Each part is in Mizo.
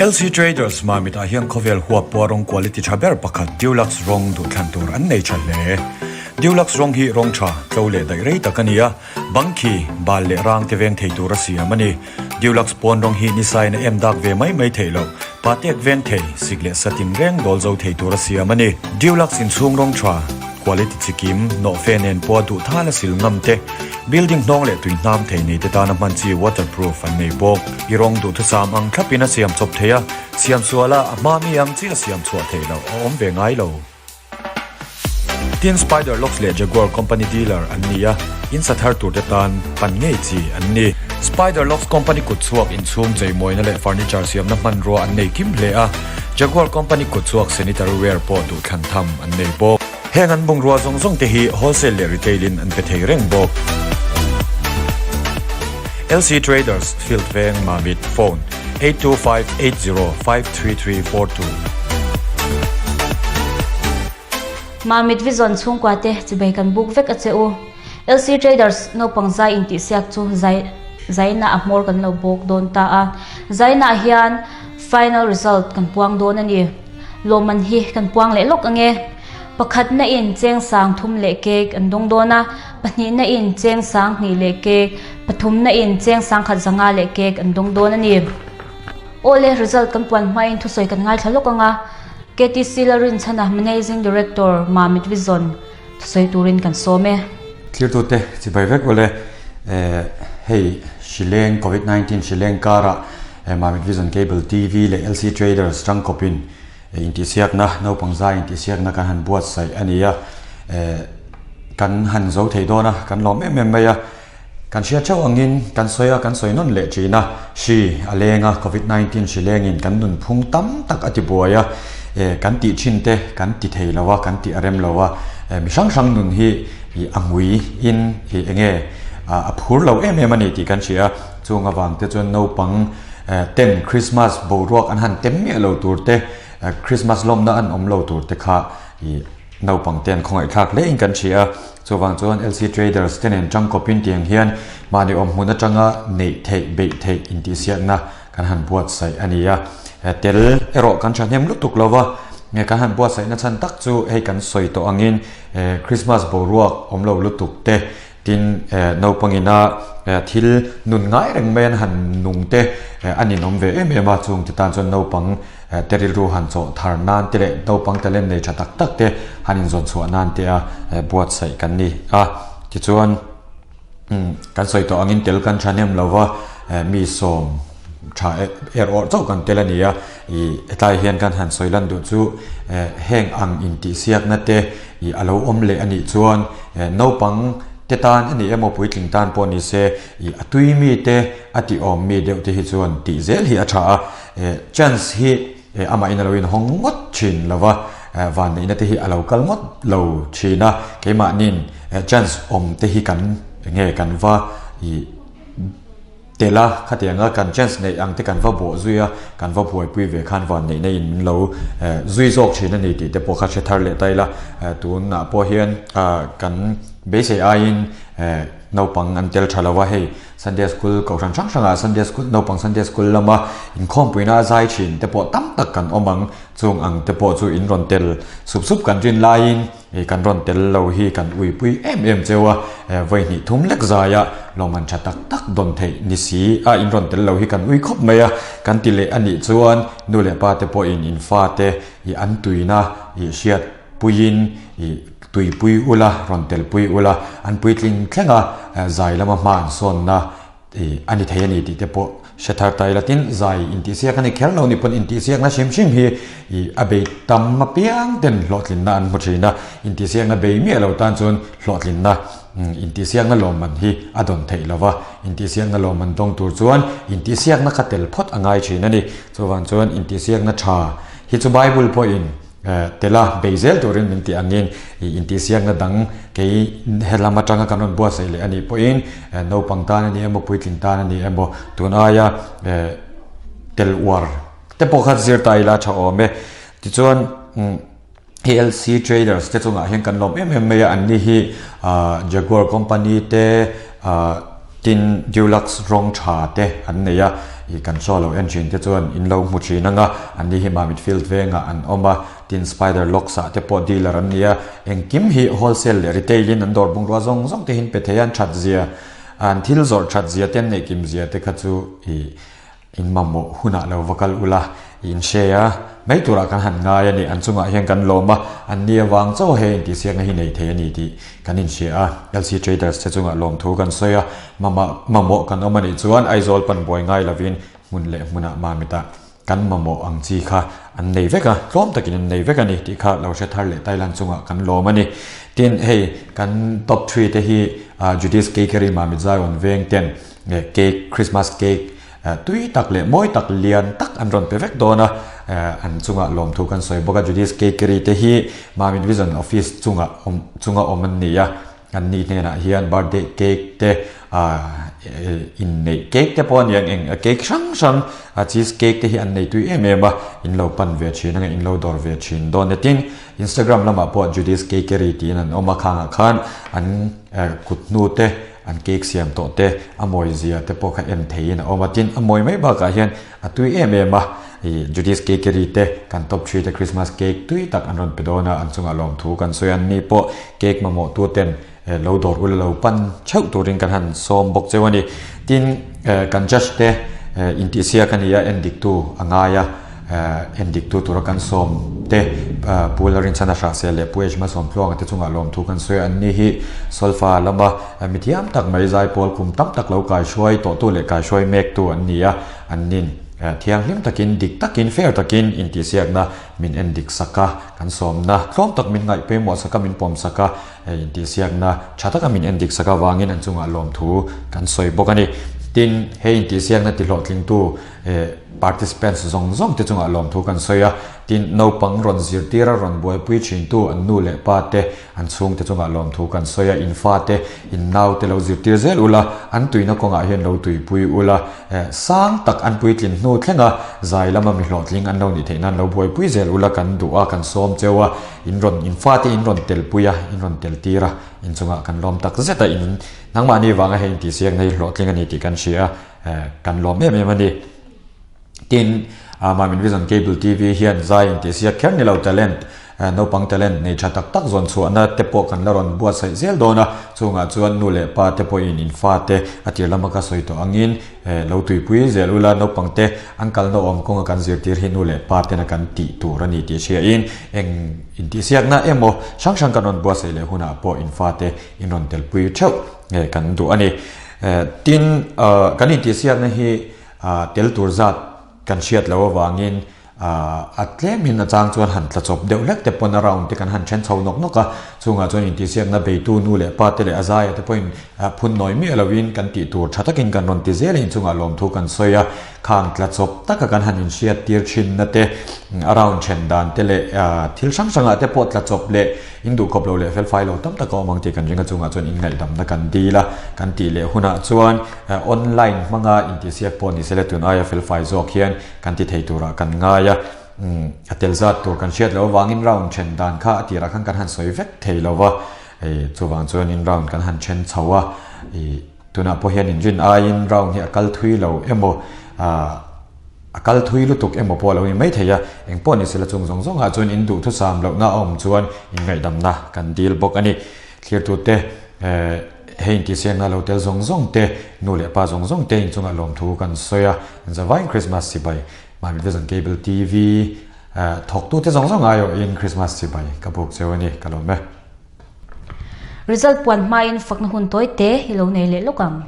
LC Traders Mamit ah hian khawvel huap pawh rawng quality tha ber pakhat Dulux rawng duhthlan tur an nei tha hle. Dulux rawng hi rawng tha, tlo leh daih rei tak a ni a, bang khi, bal leh rang te veng thei tur a siam a ni. Dulux pawn rawng hi nisain a em dak ve mai mai theih loh, patek veng thei, sik leh satin reng dawl zo thei tur a siam a ni. Dulux inchhung rawng tha, quality chikim, nawhfe nen pawha duh thal a sil ngam te, building hnawng leh tui hnam thei nei te tana hman chi waterproof an nei bawk. I rawng duhthusam ang thlapin a siam chawp thei a, siam suala a hma mi ang chi a siam chhuah theih loh a awm ve ngai lo. Tin Spider Locks leh Jaguar company dealer an ni a, in sa thar turte tan pan ngei chi an ni. Spider Locks company kut chhuak inchhung cheimawina leh furniture siamna hmanrua an nei kim hle a, Jaguar company kut chhuak sanitary ware pawh duhthlan tham an nei bawk. Heng an bungrua zawng zawng te hi wholesale leh retail in an pe thei reng bawk. LC Traders, Field Veng, Mamit, Phone, 8258053342. Mamit Vision chhungkua te chibai kan buk vek a che u. LC Traders naupang zai intihsiak chu zai zaina a hmawr kan lo bawk dawn ta a. Zainah hian final result kan puang dawn a ni. Lawmman hi kan puang leh lawk ange. Pakhatna in cheng sang thum leh cake an dawng dawn a, pahnihna in cheng sang hnih leh cake, pathumna in cheng sang khat zanga leh cake an dawng dawn a ni. Awle, result kan puan hmain thusawi kan ngaithla lawk anga, KTC Lalrinchhana Managing Director Mamit Vision thusawi turin kan sawm e. Thirtute chibai vek ule, hei Shilleng Covid 19 Shilleng karah Mamit Vision Cable TV leh LC Traders tangkawpin Intihsiakna, naupang zai intihsiakna kan han buatsaih a ni a, kan han zo thei dawn a, kan lawm em em mai a. Kan hriat theuh angin kan sawi a, kan sawi nawn leh thin a, hri a leng a, Covid 19 hri lengin kan nunphung tam tak a ti buai a, kan tih thin te kan ti thei lo a, kan tih a rem lo a, mi hrang hrang nun hi a ngui in eng nge a phur lo em em a ni tih kan hria a, chung avang te chuan naupang Ten Christmas boruak an han tem miah lo tur te, Christmas lawmna an awm lo tur te kha i naupang te an khawngaihthlak hle in kan hria a. Chuvang chuan LC Traders te nen tangkawpin tiang hian mahni awm hmun atanga neih theih, beih theih intihsiakna kan han buatsaih a ni a. Tel erawh kan thahnem lutuk lo va, kan han buatsaihna chhan tak chu hei kan sawi tawh angin Christmas boruak awm lo lutuk te, Tin, naupangina thil nun ngai reng mai an han nung te an inawm ve em em a, chung te tan chuan naupang te rilru han chawh thar nan te leh naupang talent nei tha tak tak te han inzawn chhuah nan te a buatsaih kan ni a. Tichuan, kan sawi tawh angin tel kan thahnem lo va, mi sawm tha er awrh chauh kan tel a ni a, ih hetlai hian kan han sawi lan duh chu heng ang intihsiakna te, Ih a lo awm leh a nih chuan naupang te tan a ni emaw puitling tan pawh ni se ih a tui mi te a tih awm mi deuh te hi chuan tih zel hi a tha a, chance hi amahin a lo inhawng ngawt thin lo va, vanneihna te hi a lo kal ngawt lo thin a, keimahniin chance awm te hi kan nge kan va ih. Tel a, khatianga kan chance neih ang te kan va bawh zui a, kan va buaipui ve khan van neihna in min lo zui zawk thin a ni tih te pawh kha hre thar leh ta ila, tunah pawh hian kan beisei aiin naupang an tel tha lo a, hei Sunday school kohhran hrang hrangah Sunday school naupang Sunday school lama inkhawmpuina a zai thin te pawh tam tak kan awm ang, chung ang te pawh chu in rawn tel sup sup kan rin laiin. Hei kan rawn tel lo hi kan uipui em em cheu a, vawi hnih thum lek zaia lawmman tha tak tak dawn theih ni si a in rawn tel lo hi kan ui khawp mai a, kan ti leh a nih chuan nu leh pa te pawhin in fa te i an tuina i hriat puiin i tuipui ula rawn telpui ula an puitling thleng a zai lama hma an sawnna I a ni thei a ni tih te pawh hre thar ta ila tin zai intihsiak a ni kher lo ni pawn intihsiakna hrim hrim hi i a bei tam apiang ten hlawhtlinna an hmu thin a, intihsiakna bei miah lo tan chuan hlawhtlinna intihsiakna lawmman hi a dawn theih lo va, intihsiakna lawmman dawng tur chuan intihsiakna kha tel phawt a ngai thin a ni. Chuvang chuan intihsiakna tha hi chu Bible pawhin Tela bei zel turin min tih angin ih intihsiakna dang kei helam atanga kan rawn buatsaih leh a nih pawhin naupang tan a ni emaw puitling tan a ni emaw tun aia tel uar te pawh kha zir ta ila tha awm e. Tichuan ALC Traders te chungah hian kan lawm em em mai a, anni hi Jaguar company te. Tin, Dulux rawng tha te an nei a, ih kan show lo en thin te chuan in lo hmu thin ang a, an ni hi Mamit Field vengah an awm a, tin Spider Locks ah te pawh dealer an ni a, engkim hi wholesale leh retail in an dawr bungrua zawng zawng te hi an pe thei a, an that zia, an thil zawrh that zia te an neih kim zia te kha chu ih In mamawh hunah lo va kal ula, i inhre a, mai turah kan han ngai a ni. An chungah hian kan lawm a, an ni avang chauh he intihsiakna hi nei thei a ni tih kan inhria a. LC Traders te chungah lawmthu kan sawi a, mamah mamawh kan awm a nih chuan Aizawl pan buai ngai lovin hmun leh hmunah Mamitah kan mamawh ang chi kha an nei vek a, tlawm takin an nei vek a ni tih kha lo hre thar leh Thailand chungah kan lawm a ni. Tin, hei kan top three te hi Judy's Cakery Mamit Zion veng ten cake, Christmas cake, Tui tak leh mawi tak lian tak an rawn pe vek dawn a, an chungah lawmthu kan sawi bawk a, Judy's Cakery te hi Mamit Vision Office chungah awm chunga awm an ni a, an ni hnenah hian birthday cake te inneih cake te pawh a ni ang eng cake hrang hrang cheese cake te hi an nei tui em em a, in lo pan ve thin ang in lo dawr ve thin dawn e tin Instagram lamah pawh Judy's Cakery tiin an awm a khangah khan an kut hnu te An cake siam tawh te, a mawi zia te pawh kha en theiin a awm a, tin a mawi mai bakah hian a tui em em a, ih Judy's Cakery te kan top three te Christmas cake tui tak an rawn pe dawn a, an chungah lawmthu kan sawi a, an ni pawh cake mamawh tu ten lo dawr ula lo pan theuh turin kan han sawm bawk cheu a ni. Tin kan judge te intihsiak a ni a, en dik tu a ngai a. En diktu tura kan sawm te Pu Lalrinchhana Hrahsel leh Pu Ejma Sawmtluanga te chungah lawmthu kan sawi a, an ni hi Solfa lama mithiam tak mai zaipawl kum tam tak lo kaihruai tawhtu leh kaihruai mektu an ni a, an nin thianghlim takin dik takin fair takin intihsiakna min en dik sak a, kan sawmna tlawm tak min ngaih pawimawh sak a, min pawm sak a, intihsiakna tha taka min en dik sak avangin an chungah lawmthu kan sawi bawk a ni. Tin, he intihsiakna tihlawhtlingtu Participants zawng zawng te chungah lawmthu kan sawi a, tin naupang rawn zirtir a rawn buaipui thintu an nu leh pa te, an chhungte chungah lawmthu kan sawi a, in fa te, in nau te lo zirtir zel ula, an tuina kawngah hian lo tuipui ula, sang tak an puitlin hnu thlenga zai lama mi hlawhtling an lo nih theih nan lo buaipui zel ula kan duh a, kan sawm cheu a, in rawn in fa te in rawn telpui a, in rawn teltir a, in chungah kan lawm tak zet a, in nangmahni vanga hei intihsiakna hi hlawhtling a ni tih kan hria a. Kan lawm em em a ni. Tin, Mamin Vision Cable TV hian zai intihsiak kher ni lo talent, naupang talent nei tha tak tak zawn chhuahna te pawh kan la rawn buatsaih zel dawn a. Chungah chuan nu leh pa te pawhin in fa te a tir lama ka sawi tawh angin lo tuipui zel ula naupang te an kalna awm kawnga kan zirtir hi nu leh pa tena kan tih tur a ni tih hriain eng intihsiakna emaw hrang hrang kan rawn buatsaih leh hunah pawh in fa te in rawn telpui theuh kan duh a ni. Tin, kan intihsiakna hi tel tur zat kan hriat loh avangin a tlemin a chang chuan han tla chawp deuh hlek te pawn a round te kan han then chho nawk nawk a, chungah chuan intihsiakna beitu nu leh pa te leh a zaia te pawhin phun nawi miah loin kan tih tur tha takin kan rawn ti zel a, inchungah lawmthu kan sawi a, khang tla chawp taka kan han inhriat tir thinna te, a round then dan te leh thil hrang hrangah te pawh tla chawp leh In duhkhawp lo leh felfai lo tam tak a awm ang tih kan ring a chungah chuan inngaihdamna kan dil a, kan tih leh hunah chuan online hmanga intihsiak pawh ni sela tun aia felfai zawk hian kan ti thei turah kan ngai a, a tel zat tur kan hriat loh avangin round then dan kha a tirah khan kan han sawi vek thei lo va, chuvang chuanin round kan han then chho a, tunah pawh hian inrin aiin round hi a kal thui lo emaw A kal thui lutuk emaw pawh a lo ni mai thei a, eng pawh ni sela chung zawng zawngah chuan in duhthusam lohna a awm chuan inngaihdamna kan dil bawk a ni. Thlirtute hei intihsiakna lo tel zawng zawng te, nu leh pa zawng zawng te inchungah lawmthu kan sawi a, zavaiin Krismas chibai Mami Vision Cable TV thawktute zawng zawng aiawhin Krismas chibai ka buk cheu a ni, ka lawm e. Result puan hmain fakna hun tawi te i lo nei leh lawk ang.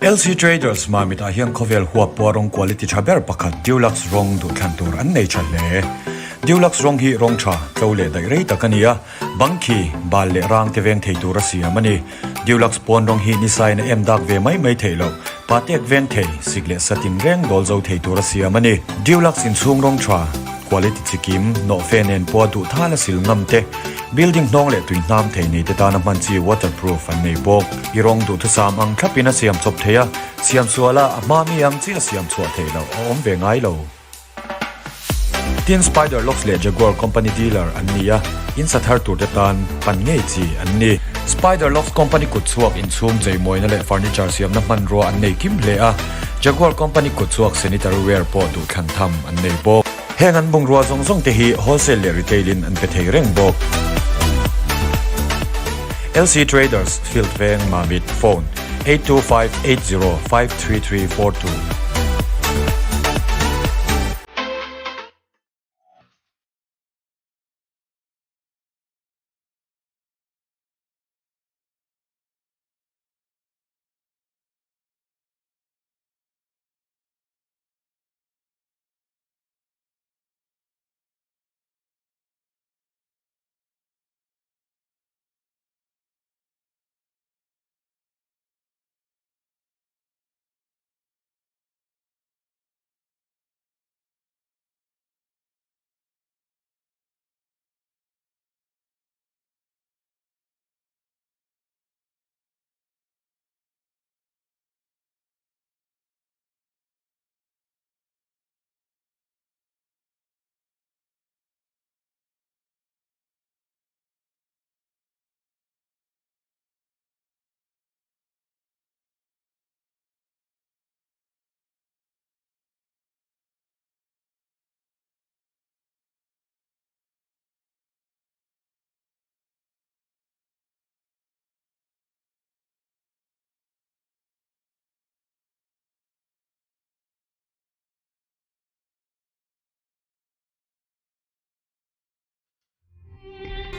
LC Traders Mamit ah hian khawvel huap pawh rawng quality tha ber pakhat Dulux rawng duhthlan tur an nei tha hle. Dulux rawng hi rawng tha, tlo leh daih rei tak a ni a, bang khi, bal leh rang te veng thei tur a siam a ni. Dulux pawn rawng hi nisain a em dak ve mai mai theih loh, patek veng thei, sik leh satin reng dawl zo thei tur a siam a ni. Dulux inchhung rawng tha, Quality chikim, nawhfe nen pawh a duh thal a sil ngam te, building hnawng leh tui hnam thei nei te tana hman chi waterproof an nei bawk. I rawng duhthusam ang thlapin a siam chawp thei a, siam suala a hma mi ang chi a siam chhuah theih loh a awm ve ngai lo. Tin Spider Locks leh Jaguar company dealer an ni a, in sa thar tur te tan pan ngei chi an ni. Spider Loft Company kutchhuak inchhung cheimawina leh furniture siamna hmanrua an nei kim hle a, Jaguar Company kutchhuak sanitary ware pawh duhthlan tham an nei bawk. Heng an bungrua zawng zawng te hi wholesale leh retail in an pe thei reng bawk. LC Traders, Field Veng, Mamit, Phone, 82580 53342.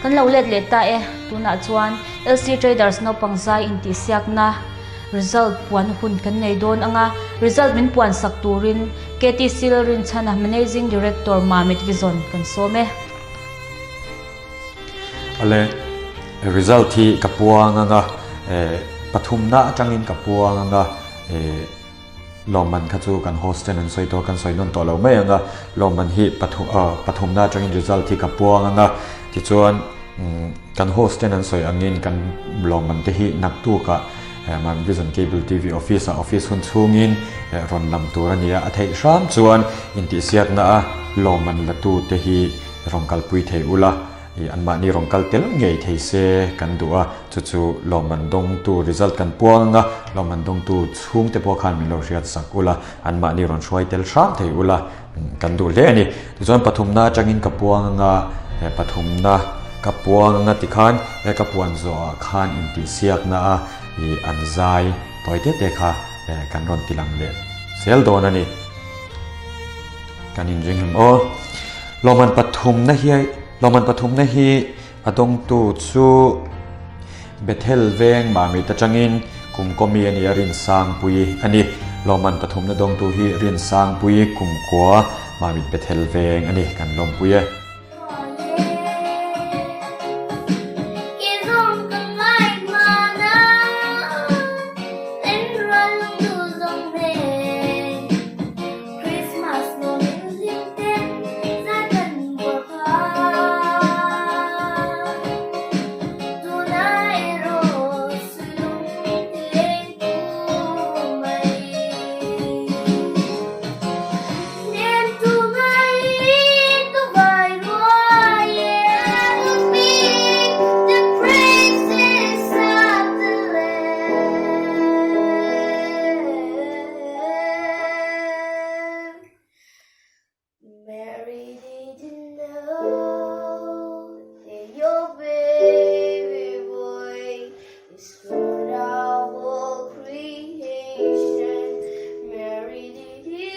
Kan lo let leh ta e, tunah chuan LC Traders naupang zai intihsiakna result puan hun kan nei dawn ang a, result min puan sak turin KTC Lalrinchhana Managing Director Mamit Vision kan sawm e. Awle, result hi ka puang ang a, pathumna atangin ka puang ang a, Lawmman kha chu kan host ten an sawi tawh a, kan sawi nawn tawh lo mai ang a, lawmman hi pathumna atangin result hi ka puang ang a, tichuan kan host ten an sawi angin kan lawmman te hi naktukah Mount Vision Cable TV office ah office hun chhungin rawn lam tur a ni a, a theih hram chuan intihsiakna a lawmman la tu te hi rawn kalpui thei ula. I anmahni rawn kal tel ngei thei se kan duh a, chu chu lawmman dawngtu result kan puang anga, lawmman dawngtu chhungte pawh khan min lo hriat sak ula, anmahni rawn hruai tel hram thei ula kan duh hle a ni. Tichuan pathumna atangin ka puang anga, he pathumna ka puang anga tikhan he ka puan zawhah khan intihsiakna a i an zai tawi te te kha kan rawn tilang leh zel dawn a ni. Kan inring em aw. Lawmman pathumna hi Lawmman pathumna hi a dawngtu chu Bethel veng Mamit atangin kum kawmi a ni a Rinsangpui a ni. Lawmman pathumna dawngtu hi Rinsangpui kumkua Mamit Bethel veng a ni kan lawmpui e. Mary did you know that your baby boy is Lord of all creation? Mary did you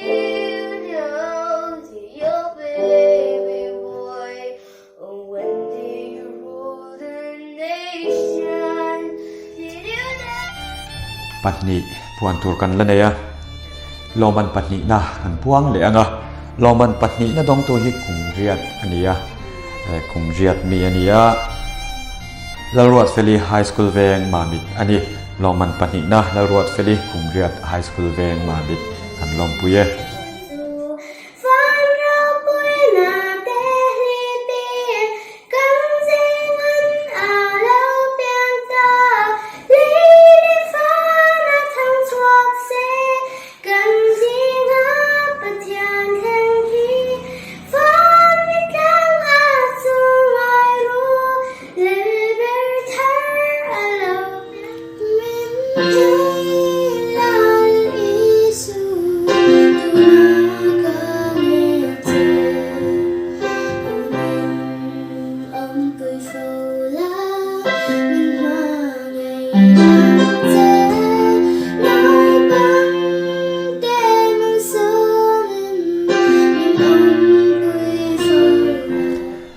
know that your baby boy oh, when did you rule the nation? Did you know? Pahnih puan tur kan la nei a. Lawmman pahnihna kan puang leh ang a, lawmman pahnihna dawngtu hi kum riat a ni a, kum riat mi a ni a, Lalruatfeli High School veng Mamit a ni. Lawmman pahnihna Lalruatfeli kum riat High School veng Mamit kan lawmpui e.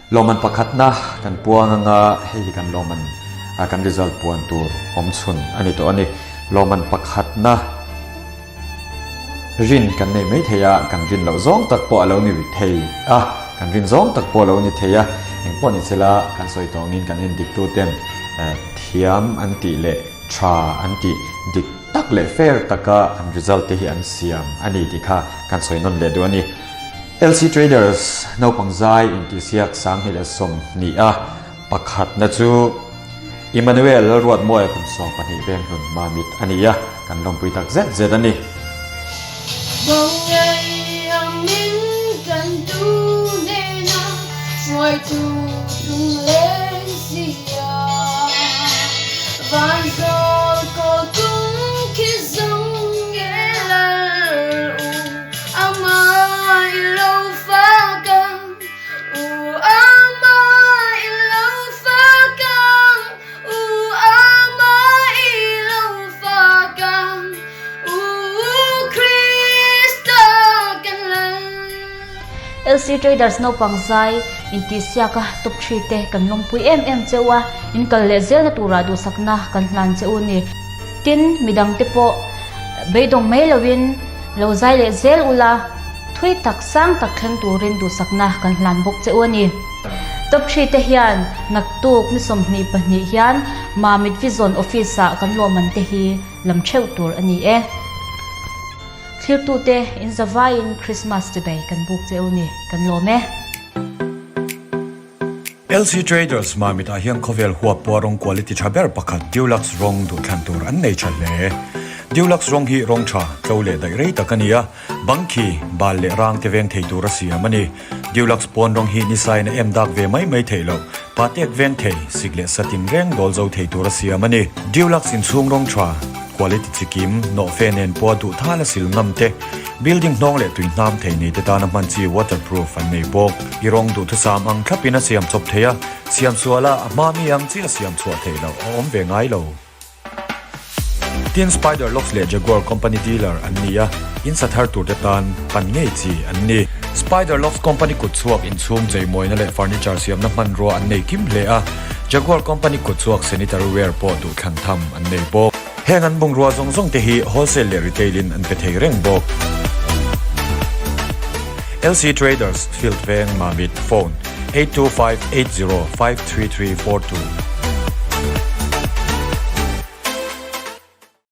Lawmman pakhatna kan puang anga hei hi kan lawmman kan result puan tur awm chhun a ni tawh a ni. Lawmman pakhatna rin kan nei mai thei a, kan rin loh zawng tak pawh a lo ni thei a, kan rin zawng tak pawh a lo ni thei a, engpawh ni sela kan sawi tawngin kan endiktu ten thiam an tih leh tha an tih dik tak leh fair taka an result te hi an siam a ni tih kha kan sawi nawn leh duh a ni. LC Traders naupang zai intihsiak 2020 a pakhatna chu Emmanuel Lalruatmawia kum 12 veng hlun Mamit a ni a, kan lawmpui tak zet zet a ni. LC Traders naupang zai intihsiaka top three te kan lawmpui em em cheu a, in kal leh zelna turah duhsakna kan hlan che u ni. Tin, midangte pawh beidawng mai loin lo zai leh zel ula, thui tak sang tak thleng turin duhsakna kan hlan bawk che u a ni. Top three te hian naktuk ni 22 hian Mamit Vision Office ah kan lawmman te hi lam theuh tur a ni e. Thlirtute in zavaiin Christmas chibai kan buk che u ni, kan lawm e. LC Traders Mamit ah hian khawvel huap pawh rawng quality tha ber pakhat Dulux rawng duhthlan tur an nei tha hle. Dulux rawng hi rawng tha, tlo leh daih rei tak a ni a, bang khi, bal leh rang te veng thei tur a siam a ni. Dulux pawn rawng hi nisain a em dak ve mai mai theih loh, patek veng thei, sik leh satin reng dawl zo thei tur a siam a ni. Dulux inchhung rawng tha, quality chikim, nawhfe nen pawha duh thal a sil ngam te, building hnawng leh tui hnam thei nei te tana hman chi waterproof an nei bawk. I rawng duhthusam ang thlapin a siam chawp thei a, siam suala a hma mi ang chi a siam chhuah theih loh a awm ve ngai lo. Tin Spider Locks leh Jaguar company dealer an ni a, in sa thar tur te tan pan ngei chi an ni. Spider Locks company kut chhuak inchhung cheimawina leh furniture siamna hmanrua an nei kim hle a, Jaguar company kut chhuak sanitary ware pawh duhthlan tham an nei bawk. Heng an bungrua zawng zawng te hi wholesale leh retail in an pe thei reng bawk. LC Traders, Field Veng, Mamit, Phone, 825 80 53342.